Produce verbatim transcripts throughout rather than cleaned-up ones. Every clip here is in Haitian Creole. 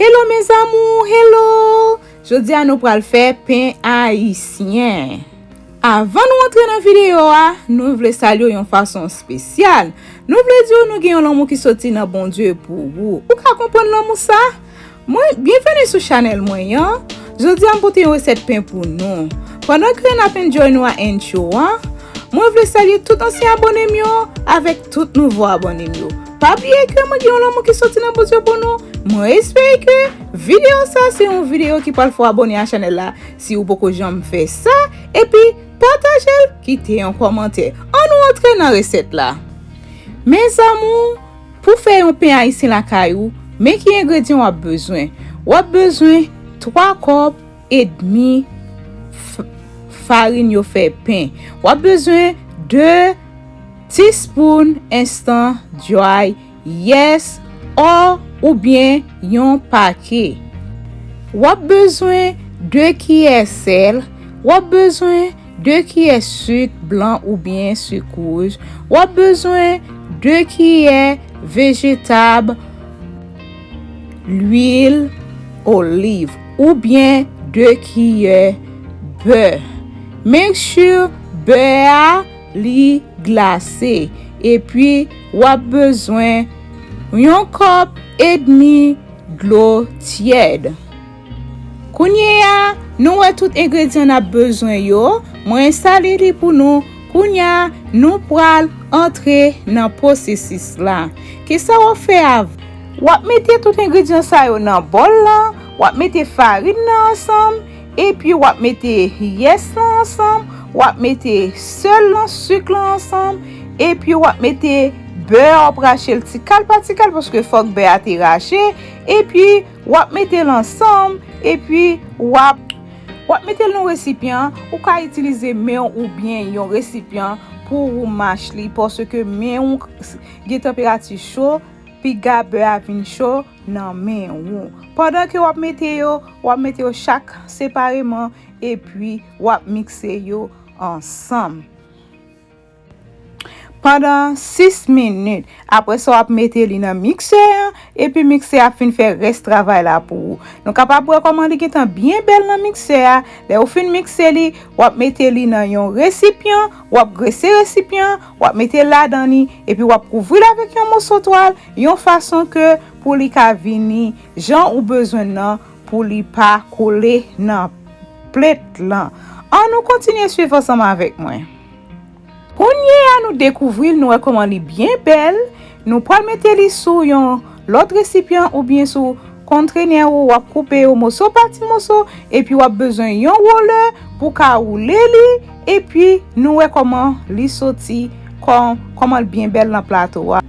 Hello mes amours, hello! Jodi a nou pral fè pen ayisyen. Avan nou antre nan videyo a, nou vle salye w yon fason espesyal. Nou vle di w nou gen yon lanmou ki soti nan Bondye pou ou. Ou ka konprann lanmou sa? Mwen, byenveni sou chanèl mwen an. Jodi a m pote yon resèt pen pou nou. Pandan ke n ap enjoy nou a entro an, mwen vle salye tout ansyen abòne m yo avèk tout nouvo abòne m yo. Pa bliye ke mwen gen yon lanmou ki soti nan Bondye pou nou. Mwen espere ke videyo sa se yon videyo ki pral fè w abòne a chanèl la si ou poko janm fè sa, epi pataje l, kite yon kòmantè. Ann nou antre nan resèt la. Mes amours, pou fè yon pen ayisyen lakay ou, men ki engredyan w ap bezwen. W ap bezwen twa kòp edmi f- farin yo fè pen. W ap bezwen de tispoun enstan dry yes, or oubyen yon pake. W ap bezwen de kiyè sèl. W ap bezwen de kiyè sik blan oubyen sik wouj. W ap bezwen de kiyè vejetab lwil oliv oubyen de kiyè bè. Make sure bè a li glase. Epi w ap bezwen yon kòp edmi dlo tyèd. Kounye a, nou wè tout engredyan n ap bezwen yo. Mwen enstale li pou nou. Kounye a, nou pral antre nan pwosesis la. Kisa w ap fè avan? W ap mete tout engredyan sa yo nan bòl lan. W ap mete farin nan ansanm. Epi w ap mete yès lan ansanm. W ap mete sèl lan, sik lan ansanm. Epi w ap mete bè, w ap rache l ti kal pa ti kal paske fòk bè a te rache. Epi w ap mete l ansanm, epi w ap, w ap mete l nan resipyan. Ou ka itilize men w oubyen yon resipyan pou ou mach li, paske men w gen tanperati cho, piga bè a vin cho nan men ou. Pandan ke w ap mete yo, w ap mete yo chak separeman, epi w ap mikse yo ansanm pandan sis minit. Apre sa, w ap mete li nan miksè an, epi miksè a ap fin fè rès travay la pou ou. Nou kapab wè kòman li gentan byen bèl nan miksè a. Lè ou fin mikse li, w ap mete li nan yon resipyan, w ap grese resipyan an, w ap mete l ladan li, epi w ap kouvri l avèk yon moso twal, yon fason ke pou li ka vini jan ou bezwen nan, pou li pa kole nan plèt lan. Ann nou kontinye swiv ansanm avèk mwen. Kounye a nou dekouvri l, nou wè kòman li byen bèl. Nou pral mete li sou yon lòt resipyan oubyen sou kontenè ou, w ap koupe yo moso pa ti moso, epi w ap bezwen yon wòlè pou ka woule li, epi nou wè kòman li soti, kò- kòman l byen bèl nan plato a.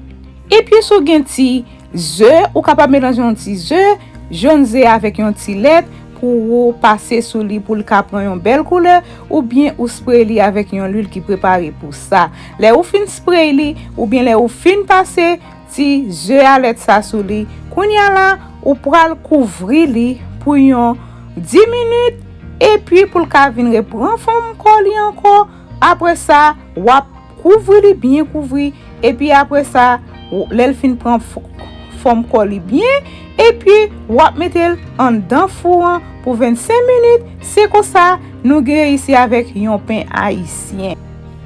Epi si w gen ti ze, ou kapab melanje yon ti ze, jòn ze avèk yon ti lèt pou ou pase sou li pou l ka pran yon bèl koulè, oubyen ou spre li avèk yon lwil ki prepare pou sa. Lè ou fin spre li, oubyen lè ou fin pase ti ze a lèt sa sou li, kounye a la, ou pral kouvri li pou yon dis minit, epi pou l ka vin repran fòm kò li ankò. Apre sa, w ap kouvri li, byen kouvri, epi apre sa, w- lè l fin pran f- fòm kò li byen, epi w ap mete l anndan fou an pou vennsenk minit. Se konsa nou gen reyisi avèk yon pen ayisyen.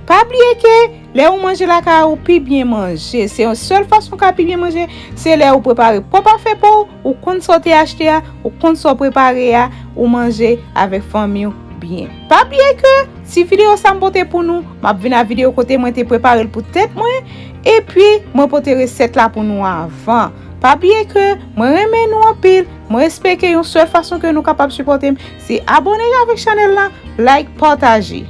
Pa bliye ke lè ou manje lakay ou pi byen manje. Se yon sèl fason w ka pi byen manje, se lè ou prepare pwòp afè pa w, ou konn sa w te achte a, ou konn sa w prepare a, ou manje avèk fanmi w byen. Pa bliye ke ti videyo sa m pote pou nou, m ap vin a videyo kote mwen te prepare l pou tèt mwen, epi mwen pote resèt la pou nou avan. Pa bliye ke mwen renmen nou anpil, mwen espere ke yon sèl fason ke nou kapab sipòte m, se abòne avèk chanèl la, like, pataje.